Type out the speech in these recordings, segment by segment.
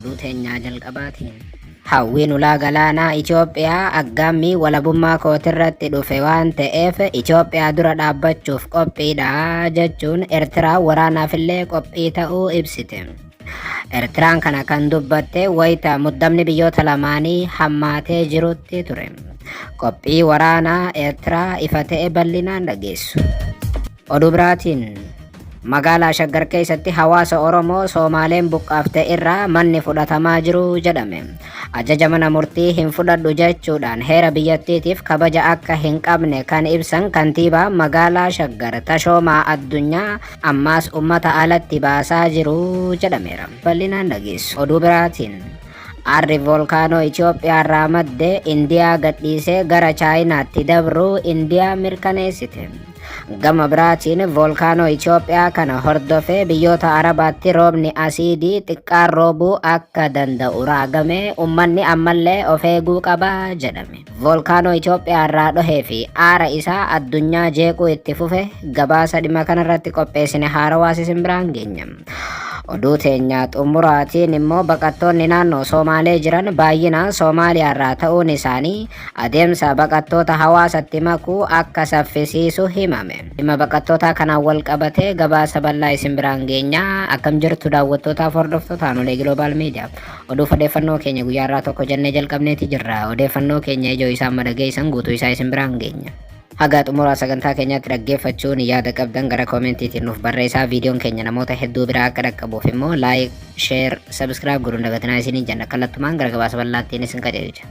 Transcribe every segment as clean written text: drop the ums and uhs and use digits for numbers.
Oduu teenyaa jalqabaatiin. Hawwiin ulaa galaanaa Itoophiyaa aggaammii walabummaa kootirratti dhufe waan ta'eef Itoophiyaa dura dhaabbachuuf qophiidha jechuun Eertiraan waraanaafillee qophii ta'uu ibsite. Eertiraan kana kan dubbatte wayita muddamni biyyoota lamaanii hammaatee jirutti ture. Qophii waraanaa Eertiraa ifa ta'e bal'inaan dhageessu. Oduu biraatiin, magaalaa Shaggar keessatti hawaasa Oromoo Soomaaleen buqqaafte irraa manni fudhatamaa jiru jedhame. Ajaja mana murtii hin fudhadhu jechuudhaan heera biyyattiitiif kabaja akka hin qabne kan ibsan kantiibaa magaalaa Shaggar Tashoomaa Addunyaa ammaas ummata alatti baasaa jiru jedhameera. Bal'inaan dhageessu. Oduu biraatiin, aarri voolkaanoo Itoophiyaa irraa madde Indiyaa gadhiisee gara Chaayinaatti dabruu Indiyaa mirkaneessite. Gama biraatiin, voolkaanoo Itoophiyaa kana hordofee biyyoota Arabaatti roobni asiidii xiqqaan roobuu akka danda'u raagame, ummanni ammallee of eeguu qaba jedhame. Voolkaanoo Itoophiyaa irraa dhohee fi aara isaa addunyaa jeequu itti fufe, gabaasa dhimma kanarratti qopheessine haarawaas isin biraan geenya. Oduu teenya xumuraatiin immoo, baqattoonni naannoo Soomaalee jiran baay'inaan Soomaaliyaa irraa ta'uun isaanii adeemsa baqattoota hawaasatti makuu akka saffisiisu himame. Dhimma baqattootaa kanaan wal qabatee gabaasa bal'aa isin biraan geenya. Akkam jirtu, daawwattootaaf hordoftoota Aanolee Global Media? Oduuf odeeffannoo keenya guyyaa irraa tokko jennee jalqabneeti jirra. Odeeffannoo keenya ijoo isaan madageessan guutuu isaa isin biraan geenya. Haga xumuraa sagantaa keenyaatti dhaggeeffachuun yaada qabdan gara koomentiitiin nuuf barreessaa. Viidiyoon keenya namoota hedduu biraa akka dhaqqabuuf immoo like, share, subscribe godhuun dagatinaa isiniin jenna. Kallattumaan gara gabaasa bal'aattiin isin qajeelcha.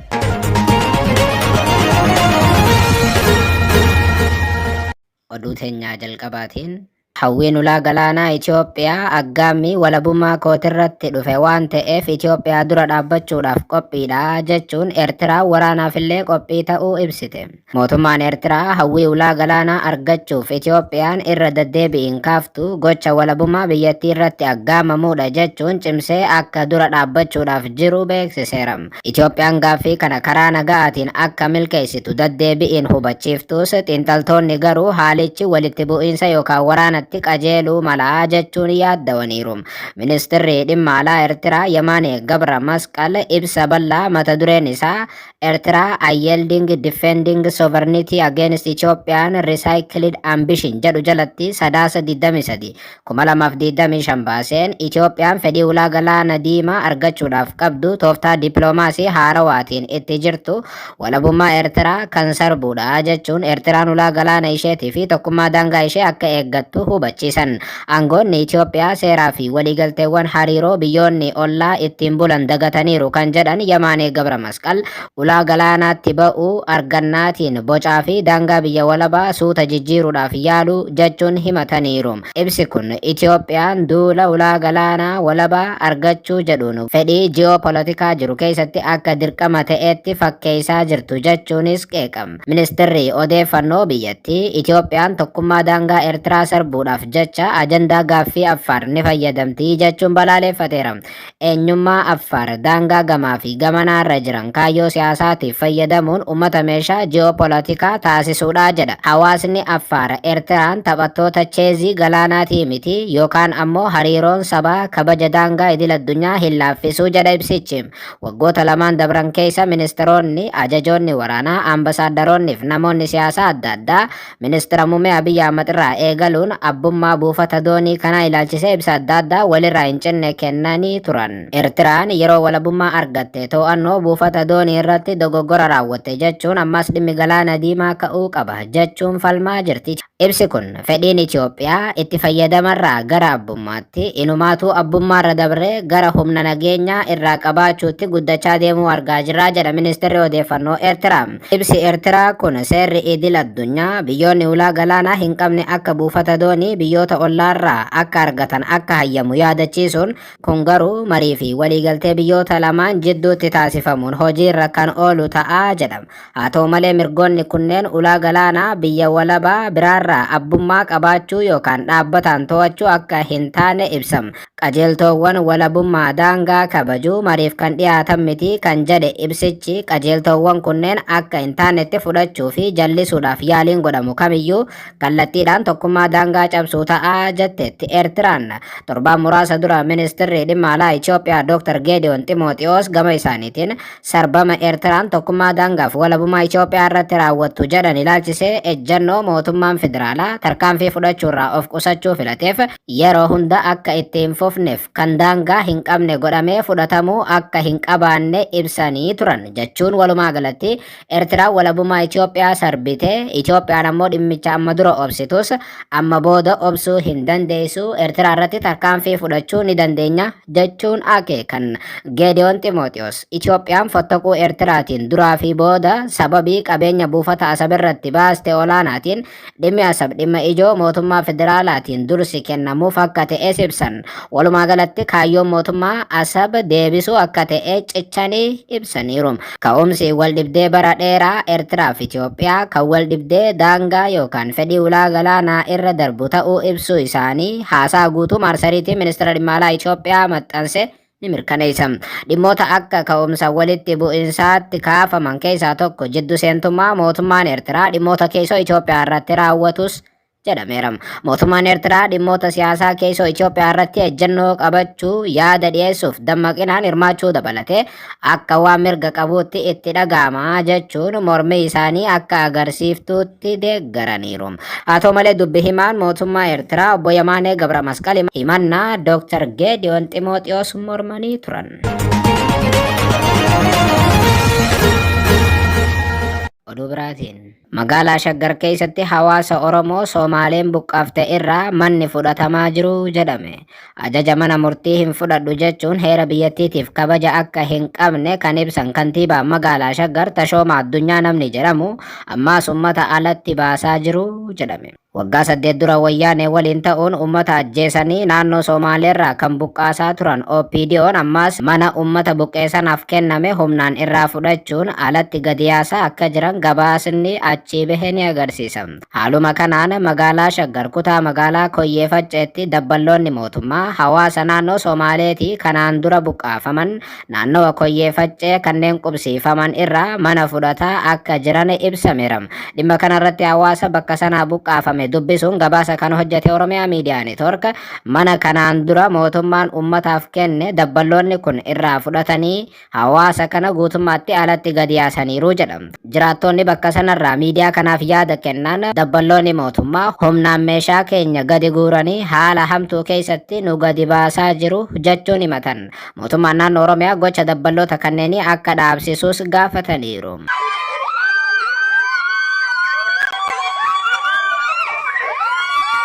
Oduu teenyaa jalqabaatiin, hawwiin ulaa galaanaa Itoophiyaa aggaammii walabummaa kootirratti dhufe waan ta'eef Itoophiyaa dura dhaabbachuudhaaf qophiidha jechuun Eertiraan waraanaafillee qophii ta'uu ibsite. Mootummaan Eertiraa hawwii ulaa galaanaa argachuuf Itoophiyaan irra deddeebi'iin kaaftu gocha walabummaa biyyattii irratti aggaamamuudha jechuun cimsee akka dura dhaabbachuudhaaf jiru beeksiseera. Itoophiyaan gaaffii kana karaa naga'aatiin akka milkeessitu deddeebi'iin hubachiiftus, xiinxaltoonni garuu haalichi walitti bu'iinsa yookaan waraanatti qajeeluu mala jechuun yaaddawaniiru. Ministirri dhimma alaa Eertiraa Yemaanee Gabra Masqal ibsa bal'aa mata dureen isaa "Eritrea Unyielding Defending Sovereignty Against Ethiopian Recycled Ambition" jedhu jalatti Sadaasa 23 2025 baaseen, Itoophiyaan fedhii ulaa galaana diimaa argachuudhaaf qabdu tooftaa dippiloomaasii haarawaatiin itti jirtu walabummaa Eertiraa kan sarbuudha jechuun, Eertiraan ulaa galaana isheetii fi tokkummaa daangaa ishee akka eeggattu hubachiisan. Aangoonni Itoophiyaa seeraa fi waliigalteewwan hariiroo biyyoonni ollaa ittiin bulan dagataniiru kan jedhan Yamaanee Gabra Masqal, ulaa galaanaatti ba'uu argannaatiin bocaa fi daangaa biyya walabaa suuta jijjiiruudhaaf yaaluu jechuun himataniiru. Ibsi kun Itoophiyaan duula ulaa galaanaa walabaa argachuu jedhuun fedhii ji'oopolitikaa jiru keessatti akka dirqama ta'eetti fakkeessaa jirtu jechuunis qeeqa. Ministirri odeeffannoo biyyattii Itoophiyaan tokkummaa daangaa Eertiraa sarbuudhaaf jecha ajandaa gaaffii Affaar ni fayyadamti jechuun balaaleffateera. Eenyummaa Affaar daangaa gamaa fi gamanaarra jiran kaayyoo siyaasaatiif fayyadamuun uummata meeshaa ji'oopolitikaa taasisuudha jedha. Hawaasni Affaar Eertiraan taphattoota cheezii galaanaatii miti yookaan ammoo hariiroon sabaa kabaja daangaa idil addunyaa hin laaffisu jedha ibsichi. Waggoota lamaan dabran keessa ministeeronni, ajajoonni waraanaa, ambasaaddaroonni fi namoonni siyaasaa adda addaa ministeera muummee Abiyyi Ahmad irraa eegaluun abbummaa buufata doonii kanaa ilaalchisee ibsa adda addaa walirraa hin cinne kennanii turan. Eertiraan yeroo walabummaa argatte to'annoo buufata doonii irratti dogoggora raawwatte jechuun ammas dhimmi galaana diimaa ka'uu qaba jechuun falmaa jirti. Ibsi kun fedhiin Itoophiyaa itti fayyadamarraa gara abbummaatti, inumaatuu abbummaarra dabree gara humna nageenyaa irraa qabaachuutti guddachaa deemuu argaa jirra jedha ministeerri odeeffannoo Eertiraa. Ibsi Eertiraa kun seerri idil addunyaa biyyoonni ulaa galaanaa hin qabne akka buufata doonii biyyoota ollaarraa akka argatan akka hayyamu yaadachiisuun, kun garuu marii fi waliigaltee biyyoota lamaan jidduutti taasifamuun hojiirra kan oolu ta'a jedha. Haa ta'u malee, mirgoonni kunneen ulaa galaanaa biyya walabaa biraarraa abbummaa qabaachuu yookaan dhaabbataan to'achuu akka hin taane ibsa. Qajeeltoowwan walabummaa daangaa kabajuu mariif kan dhiyaatan miti kan jedhe ibsichi, qajeeltoowwan kunneen akka hin taanetti fudhachuu fi jallisuudhaaf yaaliin godhamu kamiyyuu kallattiidhaan tokkummaa daangaa cabsuu ta'a jetteetti Eertiraan. Torbaan muraasa dura ministirri dhimma alaa Itoophiyaa Dr. Geediyoon Ximooxiyoos gama isaaniitiin sarbama Eertiraan tokkummaa daangaaf walabummaa Itoophiyaa irratti raawwattu jedhan ilaalchisee ejjannoo mootummaan federaalaa tarkaanfii fudhachuurraa of qusachuu filateef yeroo hunda akka itti hin fufneef kan daangaa hin qabne godhamee fudhatamuu akka hin qabaanne ibsanii turan jechuun walumaa galatti Eertiraan walabummaa Itoophiyaa sarbite, Itoophiyaan ammoo dhimmicha amma dura obsitus amma booda obsuu hin dandeessu, Eertiraa irratti tarkaanfii fudhachuu ni dandeenya jechuun akeekan. Geediyoon Ximooxiyoos Itoophiyaan fottokuu Eertiraatiin duraa fi booda sababii qabeenya buufata Asab irratti baaste olaanaatiin Dhimmi Asab dhimma ijoo mootummaa federaalaatiin dursi kennamuuf akka ta'es ibsan. Walumaa galatti kaayyoon mootummaa Asab deebisuu akka ta'e cichanii ibsaniiru. Ka'umsi waldhibdee bara dheeraa Ertiraa fi Itoophiyaa kan waldhibdee daangaa yookaan fedhii ulaa galaanaa irra darbu ta'uu ibsuu isaanii haasaa guutuu maarsariitii ministeera dhimma alaa Itoophiyaa maxxanse ni mirkaneessa. Dhimmoota akka ka'umsa walitti bu'insaatti kaafaman keessaa tokko jiddu seentummaa mootummaan Eertiraa dhimmoota keessoo Itoophiyaa irratti raawwatus jedhameera. Mootummaan Eertiraa dhimmoota siyaasaa keessoo Itoophiyaa irratti ejjennoo qabachuu yaada dhiyeessuuf dammaqinaan hirmaachuu dabalatee akka waan mirga qabuutti itti dhaga'ama jechuun mormii isaanii akka agarsiiftuutti deeggaraniiru. Haa ta'u malee dubbi himaan mootummaa Eertiraa obbo Yamaanee Gabra Masqal himannaa Dr. Geediyoon Ximooxiyoos mormanii turan. Oduu biraatiin magaalaa Shaggar keessatti hawaasa Oromoo Soomaaleen buqqaafte irraa manni fudhatamaa jiru jedhame. Ajaja mana murtii hin fudhadhu jechuun heera biyyattiitiif kabaja akka hin qabne kan ibsan kantiibaan magaalaa Shaggar Tashooma Addunyaa namni jedhamu ammaas ummata alatti baasaa jiru jedhame. Waggaa 8 dura Wayyaanee waliin ta'uun ummata ajjeesanii naannoo Somaaleerraa kan buqqaasaa turan OPDOn ammaas mana ummata buqqee sanaaf kenname humnaan irraa fudhachuun alatti gadi yaasaa akka jiran gabaasni achii bahe ni agarsiisa. Haaluma kanaan magaalaa Shaggar kutaa magaalaa Koyyee Facceetti dabballoonni mootummaa hawaasa naannoo Somaaleetii kanaan dura buqqaafaman naannawa Koyyee Faccee kanneen qubsiifaman irraa mana fudhataa akka jiran ibsameera. Dhimma kanarratti hawaasa bakka sanaa buqqaafame dubbisuun gabaasa kan hojjete Oromiyaa Miidiyaa Neetwoork mana kanaan dura mootummaan ummataaf kenne dabballoonni kun irraa fudhatanii hawaasa kana guutummaatti alatti gadi yaasaniiru jedha. Jiraattoonni bakka sanarraa miidiyaa kanaaf yaada kennan dabballoonni mootummaa humnaan meeshaa keenya gadi guuranii haala hamtuu keessatti nu gadi baasaa jiru jechuun himatan. Mootummaan naannoo Oromiyaa gocha dabballoota kanneenii akka dhaabsisuus gaafataniiru.